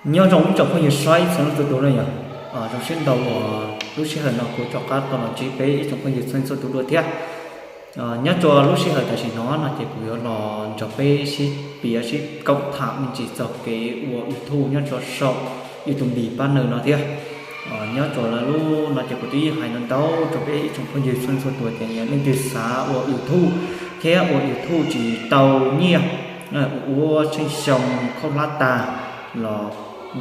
Nyob zoo ib tsoom phooj ywg saib txhua leej txhua tus na yom. Zoo siab ntau uas lub sij hawm no kuv rov qab tau los ntsib peb ib tsoom phooj ywg txhua leej txhua tus dua thiab. Nyob rau lub sij hawm tam sim no no ces kuv yuav los nrog peb sib piav sib koom tham me ntsis txog kev ua YouTube nyob rau saum YouTube partner no thiab. Nyob rau lub no ces kuv twb hais ntau ntau rau peb ib tsoom phooj ywg txhua leej txhua tus tias yog leej twg xav ua YouTube thiab ua YouTube tsis tau nyiaj, ua ua tsheej xyoo khaub hlab tag los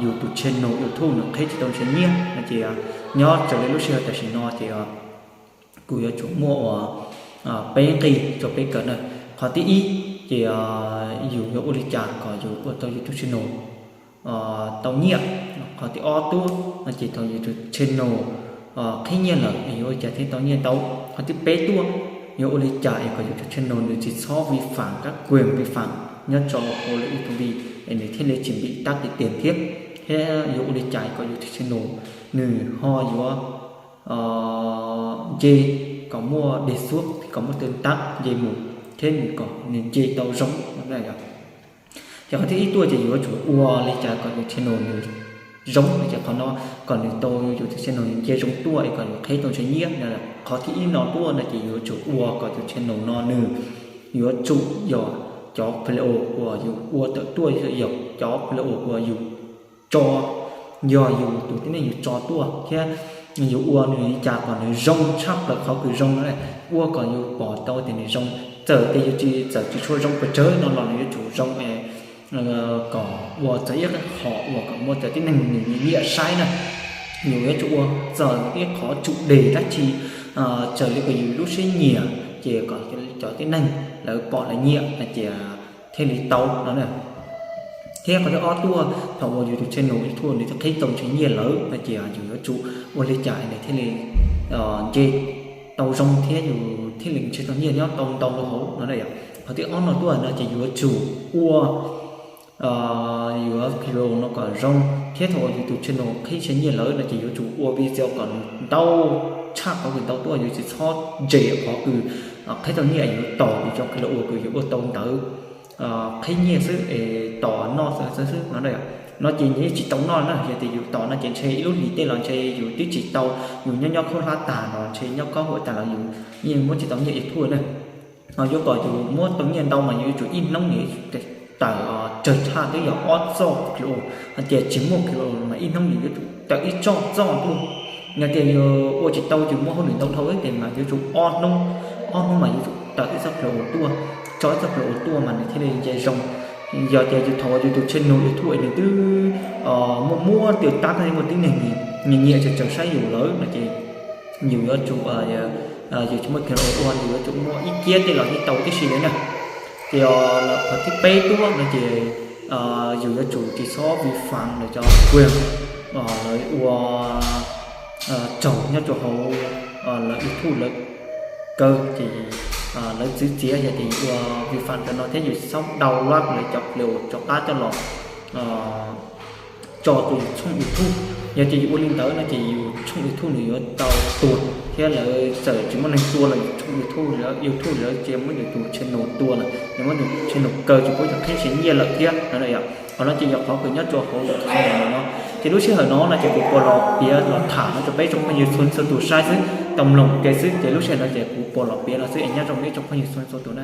yus tus channel YouTube nws qheb tsis tau nrhiav nyiaj no ces nyob raws li lub sij hawm tam sim no ces kuv yuav tsum muaj ua peb nqi rau peb kawm na. Qhov thib ib ces yus yuav ua li cas kom yus ua tau yus tus channel tau nyiaj. Qhov thib ob tuaj no ces thaum yus tus channel qhib nyiaj lawm es yuav ua cas thiaj tau nyiaj tau. Qhov thib peb tuaj, yuav ua li cas es kom yus tus channel nws tsis txhob vi phạm các quyền vi phạm nyob rau hauv lub YouTube es nws thiaj li tsis bị tắt tiền thiab, thiab yuav ua li cas kom yus tus channel nws ho yuav nce, kom muaj đề xuất thiab kom muaj tương tác nce mus thiab nws kom nws nce tau zoo. Ces qhov thib ib tuaj ces yuav tsum ua li cas kom yus channel nws zoo, ces qhov no kom nws tau, yus tus channel nws nce zoo tuaj es kom yus qheb tau nrhiav nyiaj. Qhov thib ib no tuaj no ces yuav tsum ua kom yus channel no nws yuav tsum yog cov video uas yus ua tawm tuaj, yog cov video uas yus tso, yog yus tus tib neeg yus tso tuaj thiab yus ua nws li cas kom nws zoo tshaj plaws qhov kws zoo no, ua kom yus pom tau tias nws zoo. Txawm tias yus tsis, txawm tsis tshua zoo pes tsawg no los nws yuav tsum zoo es kom ua txawm ib qho uas kom muaj cov tib neeg nws nyiam saib na. Yus yuav tsum ua txawm ib qhov chủ đề dab tsi raws li uas yus lub siab nyiam ces kom cov tib neeg lawv pom lawv nyiam no ces thiaj li tau no na. Thiab qhov thib ob tuaj, thaum uas yus tus channel YouTube nws qhib tau nrhiav nyiaj lawm no ces yus yuav tsum ua li cas nws thiaj li nce tau zoo thiab yus thiaj li nrhiav tau nyiaj nyob tau ntau ntau hauv no na yom. Qhov thib ob no tuaj no ces yuav tsum ua, yuav video no kom zoo, thiab thaum uas yus tus channel qhib nrhiav nyiaj lawm no ces yuav tsum ua video kom nws ntau tshaj qhov kws ntau tuaj, yus tsis txhob ntse qhov kws qhib tau nyiaj, yuav tos yus cov video kws yus ua tau ntawd qhib nyiaj xwb es tos noj xwb xwb no na. No ces nws tsis tau noj na, yog tias yus tos no ces ntshe ib lub hlis tej los ntshe yus twb tsis tau, yus nyob nyob khaub hlab tag los ntshe nyob khaub huam tag los yus yeej muab tsis tau nyiaj YouTube na. Ho yuav kom yus muab tau nyiaj ntau mas yus yuav tsum ib hnub nws tawm tsawg tshaj twb yog ob txoj clip, hos tias tsis muaj clip mas ib hnub nws yuav tsum tawm ib txoj txoj tuaj. Yog tias yus ua tsis tau, yus muaj hauj lwm ntau dhau ib tes mas yuav tsum ob hnub, ob hnub mas yuav tsum tawm ib txoj clip tuaj, tso ib txoj clip tuaj mas nws thiaj li nce zoo. Yog tias yus thaum yus tus channel YouTube nws twb muaj muaj tus tab thiab muaj tib neeg nyiam nyiam tsaws tsaws saib yus lawm no ces yus yuav tsum, yus tsis muaj clip ua, yus yuav tsum muaj ib kiab tej los yeej tau tib si li na. Ces qhov thib peb tuaj no ces yus yuav tsum tsis txhob vi phạm lawv cov quyền, lawv ua raug nyob rau hauv lawv YouTube lawv kaw ces lawv txwv txiav, yog tias yus ua vi phạm cov no thiab yus txhob download lawv cov clip rov qab coj los tso rau yus tshooj YouTube. Yog tias yus ua li ntawd no ces yus tshooj YouTube nws yuav tau tuag thiab lawv txawm tsis muaj neeg tua los yus tshooj YouTube, YouTube lawv cia muab yus tus channel tua lawm, yus muab tus channel kaw tsis pub cov qhib nrhiav nyiaj lawm thiab no. Qhov no ces yog qhov kws nyob rau hauv lawv tus channel no. Ces lub sij hawm no no ces kuv puas los piav los tham no rau peb tsoom phooj ywg txhua txhua tus saib xwb, tau mloog ua ke xwb. Ces lub sij hawm no ces kuv puas los piav no xwb es nyob zoo ib tsoom phooj ywg txhua txhua tus na.